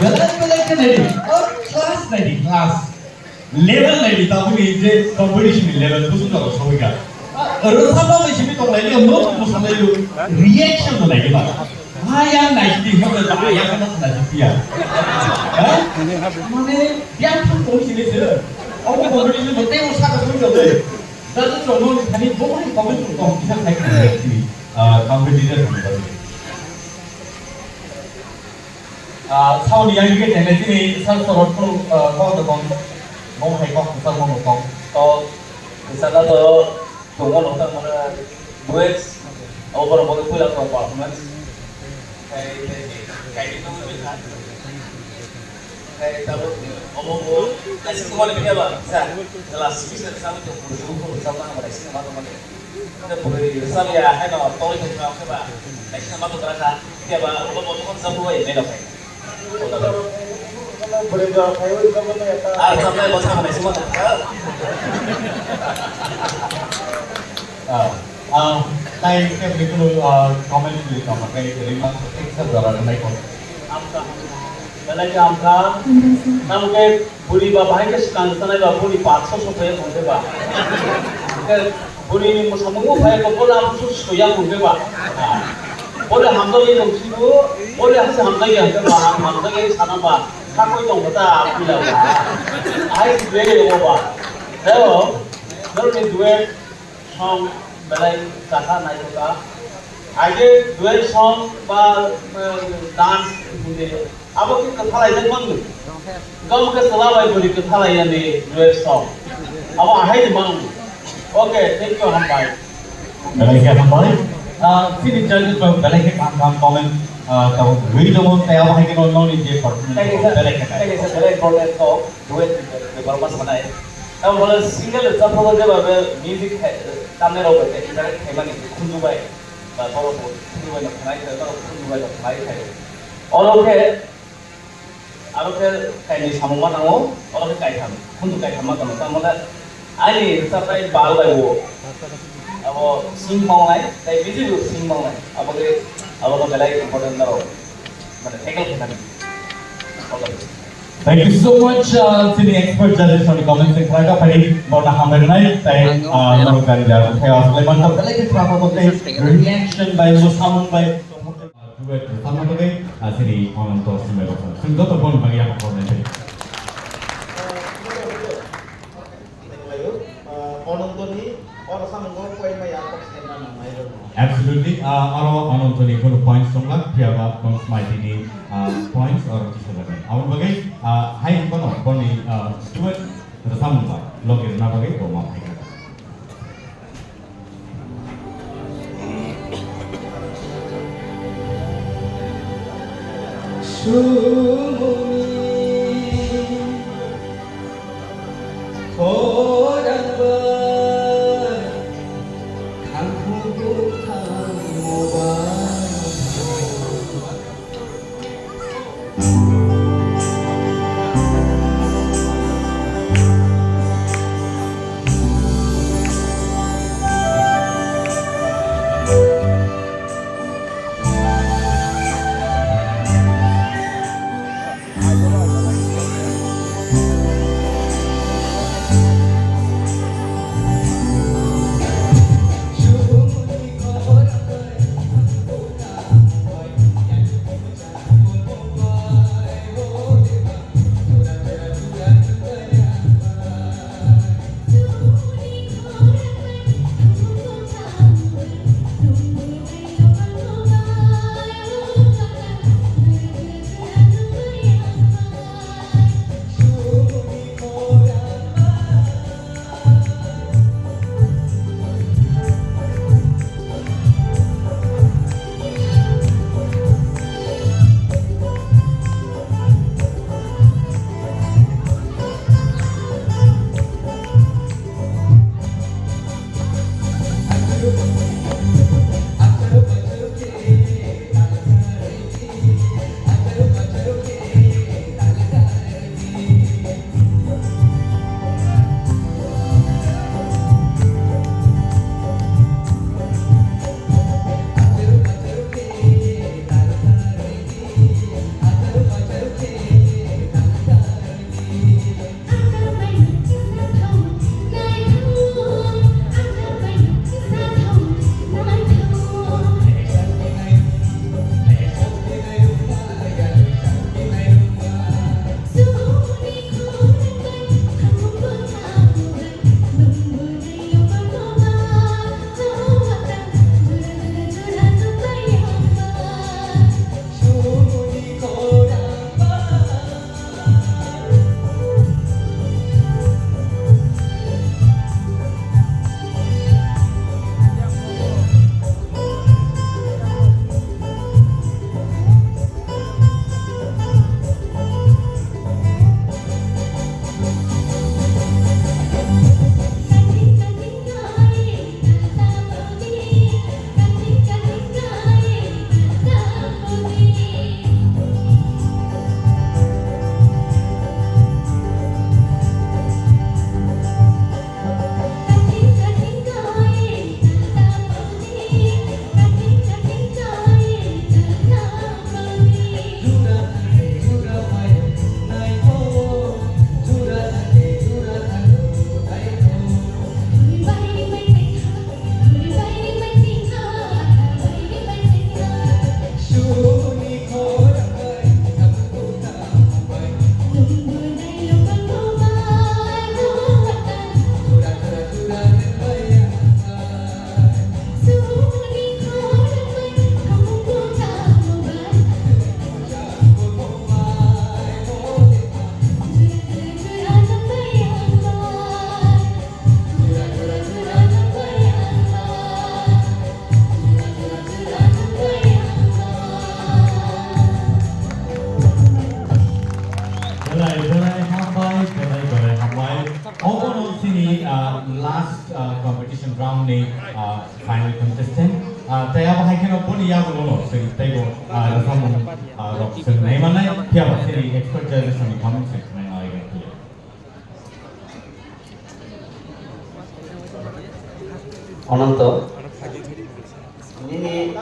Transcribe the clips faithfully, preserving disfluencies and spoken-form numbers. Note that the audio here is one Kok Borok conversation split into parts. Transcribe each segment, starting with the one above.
Belai belai khe naidi, o class naidi, class. Level naidi, tabukni je competition ni level, kusung jora sogwi kha. Rwchapma bai simi tong naidi, no mosa naidi, reaction no naidi ba. Ha yang naidi, ha ba yang no naidi ya. Ha? Mane yang thang tong sini se. Obo competition bo tei o saka sogwi kha. Judges rok no thani bo comment tong kisa khai kha. Ah, competitor thani ba. Ah, sauni yang ke tene sini sal sorot pun, ah, kok de kong, mong hai kok sal mong kong. To, misalnya to, tunggu nonton mana, duet, over bola pula to performance. Kai, kai, kai itu lebih kan. Kai tahu, omong bo, kasih semua lebih apa? Sa, jelas bisa sama tu, sama sama, sama mana. Ore bwrwi rwchapya haino tongwi tongkha, hwnkhe ba kaisa ma tongkha kha, phiya ba obo bo tongkha rwchapwi bai naino khai. Ah, rwchapnai bo sama naisingma tongkha. Ah, ah, tai kebni kunu, ah, comment ni tongkha, kai rimang thik sa jora rwnai kho. Amka, belai khe amka, tamo khe bwrwi ba bahai khe swkang sanai ba boni patso sophai tongkhe ba. Khe bwrwi ni mwsamung bo phai ko bola busu soya tongkhe ba. Bole hamjagwi tong sigo, bole hasi hamjagwi hwnkhe ba, ang hamjagwi sana ba, khakoi tongkha ta pila ba. Hai sibere o ba. Heo, norni duet song belai chakha naithokha. Aide duet song ba, eh, dance bude abo khe kwthalaijak mangno. Gam khe chwla bai bwrwi kwthalaiyani duet song. Abo ahai ni mangno. Okay, thank you, hambai. Belai khe hambai. Ah, chini judges rok belai khe kaham kaham comment, ah, tabuk rwi tongo, tei abo hai kheno nokni je performance belai khe, belai khe belai important kok. Duet ni bepar ma sanai. Tamo bole single rwchapmani jeba be music hai, tamni rok bai, interact khaimani khunju bai, ba borok bo khunju bai no khnai, borok khunju bai no khnai khai. Oro khe, aro khe kainwi samung ma tango, oro khe kaitham, khunju kaitham ma tango. Tamo le ani rwchapnai bal bai bo, abo sing mangnai, tai music bo sing mangnai, abo khe, abo no belai important naro. Mane tackle khainani. All the best. Thank you so much, uh, chini expert judges on the comments and khwlai kha phai borna hambai rwnai tai, uh, norok gari da khai asle man ta belai khe khwlai kha tei reaction bai bo samung bai, uh, duet sama to dei, uh, chini Ananto Simai rok. Chwng joto bon bagi apa comment. Anantoni oro samung kok koi maya kok sena nang mai rok. Absolutely, ah, aro Anantoni kono points tongla, phiya ba tong smai tini, ah, points oro kisa jaga. Aboni bagwi, ah, hai kono boni, ah, duet samung ba logi rwna bagwi bo ma phai kha. Sumuni khorang bai thangkhu bwkhang mobai. ni, ah, final contestant. Ah, tei abo hai kheno boni yagulono chwng teibo, ah, rwchapmung, ah, rok chwng nai mannai, phiya ba chini expert judges ni comment section no ai gana. Ananto, nini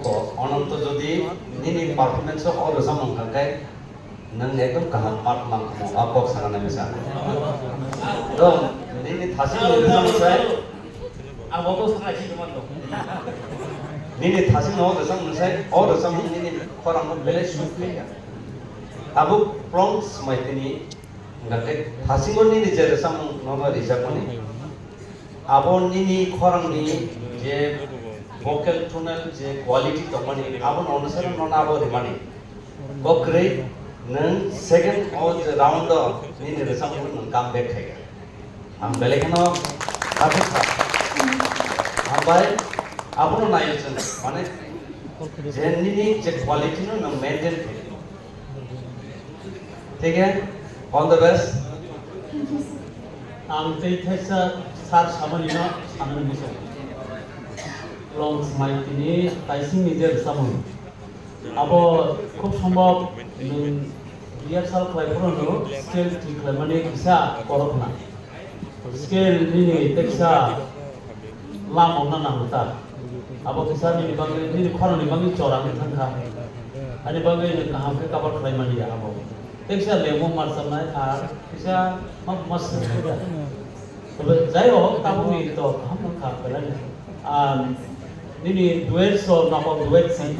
Ko, Ananto, jodi nini performance o rwchapmung hwnkhe nwng ekdom kaham mark mankhumu, a kok sana nai mesa. Dong, nini thasing ni rwchapmung sai, abo to sana si teman to. Nini thasing no rwchapmung sai, o rwchapmung nini khorang no belai suk khlaiya. Tabuk Plong Smaitini hwnkhe thasingo nini je rwchapmung nono rijakmani. Abo nini khorangni je vocal tonal je quality tongmani, abono onusare nono abo rimani. Bo kwrwi nwng second o je round o nini rwchapmung nwng come back khaikha. Ang belai kheno khathok kha. Hambai, abono naio chwng, mane je nini je quality no nwng maintain khaikha. Thik hai, all the best. Ang tei thaisa sir samani no sanani muchung. Plong Smaitini taising ni je rwchapmung. Abo khub sombhob nwng rehearsal khlai phuru no scale thik khlaimani kisa borok na. Scale nini teksa lamao na nango ta. Abo kisa nini bagwi, nini khorangni bagwi chora wngwi thangkha. Ani bagwi nwng kaham khe cover khlai mani ya abo. Teksa lemo marchamnai ar kisa ma, ma swngnai ta. Tobe jai hok, tabukni to kaham wngkha belai. Ah, nini duet so nokol duet si.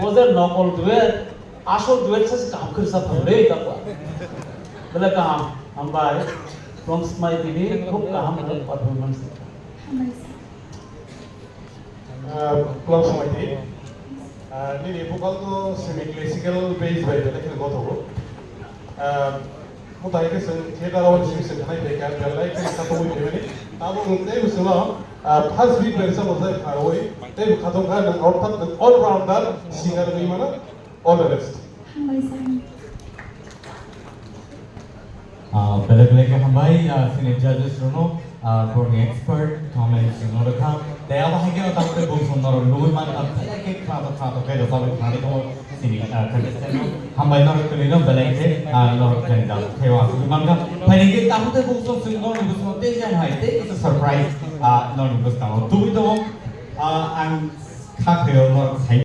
Bo je nokol duet, asol duet sa se kaham khe rwchap thang le ta ba. Belai kaham, hambai. Plong Smaitini khub kaham performance. Ah, Plong Smaiti. Ah, nini vocal to semi classical base bai belai kheno gothogo. Ah, mutai khe chwng theater o simi se thanai bai kha, belai kheno khatungwi phaimani. Abo wng tei bwswkno, ah, first beat bai rwchapmung sai kharwi, tei bo khatung kha nwng orthat nwng all rounder singer wngwi mano. All the best. Hambai sir. Ah, belai belai khe hambai, ah, chini judges rokno, ah, borokni expert comments rokno rwkha. Tei abo hai kheno tabuk tei bung song norok nugwi mankha, belai khe khwnathok khwnathok khe rwchapwi khwnani tongo chini, ah, contestant rok. Hambai norok twnwi no belai khe, ah, norok jwngjal khe uansugwi mankha. Phaini khe tabuk tei bung song chwng norokni bwskango tei jan hai tei kisa surprise, ah, norokni bwskango tubui tongo. Ah, ang kha khaio norok sai